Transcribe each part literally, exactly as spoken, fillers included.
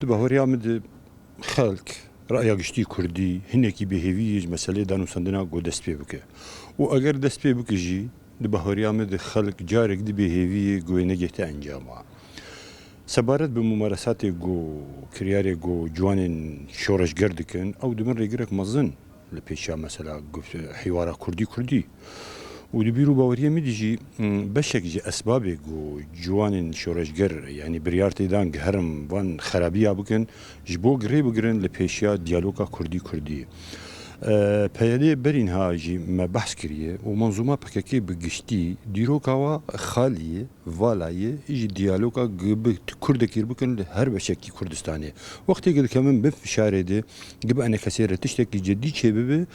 Baweriya min di xelk, raya giştî kurdî, hinekî bêhêvî yê ji meseleyê danûstandina ku dest pê bike. Û eger dest pê bike jî, di baweriya min di xelk carek di bêhêvî yê ku wê negihte encama. Sebaret bi mumaresatê ku kiryarê ku ciwanên şoreşger dikin, ew dibin rêgirek mezin li pêşiya mesela hîwara kurdî kurdî. Û di bîr û baweriyê min de jî, m, beşek ji esbabê ku ciwanên şoreşger, yanî biryar tê dan ku herin van xerabiya bikin, ji bo girê bigirin li pêşiya diyaloga kurdî kurdî. E, P Y D berî niha jî me behs kiriye û menzûma P K K bi giştî dîroka wa xalî ye, vala ye, ji diyaloga gi bi kurdekî bikin li her beşekî Kurdistanê. Wextê ku dikevin bin fişarê de, gi bi enekesê re tiştekî cidî çêbibe,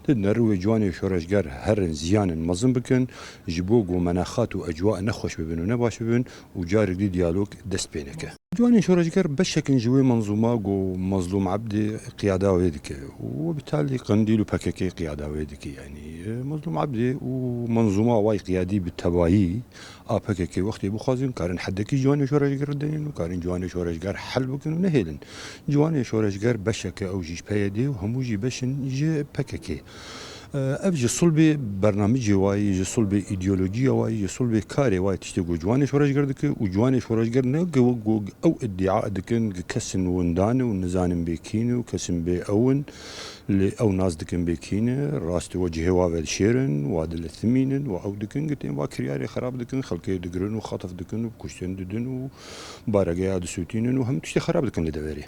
didine rû wê ciwanê şoreşger herin ziyanên mezin bikin, ji bo ku menaxat û ecwa nexweş bibin û nebaş bibin û carek dî diyalog dest pê neke. Ciwanên şoreşger beşekin ji wê menzûma ku Mezlûm Ebdî qiyada wê dike û bi talî Qendîl û P K K qiyada wê dike. Yanî, e, Mezlûm Ebdî û menzûma way qiyadî bi tevayî a P K K wextê bixwazin karin hedekî ciwanê şoreşger denin û karin ciwanê şoreşger hel bikin û nehêlin. Ciwanê şoreşger beşeke ew jî ji P Y D û hemû jî beşin ji P K K. Ev ji sulbê bernamicê wayî, ji sulbê îdeolojiya wayî, ji sulbê karê wayî tiştê ku ciwanê şoreşger dike û ciwanê şoreşger ne ku, ku ew îdia dikin ku kesin windan û nizanin bê kî ne û kesin bê ew in, lê ew nas dikin bê kî ne, rastî we cihê wa vedişêrin, wa dilithimînin, wa ew dikin ku tên va kiryarê xerab dikin, xelkê digirin û xetf dikin û kuştin didin û baregeya disûtînin û hemû tiştê xerab dikin li deverê.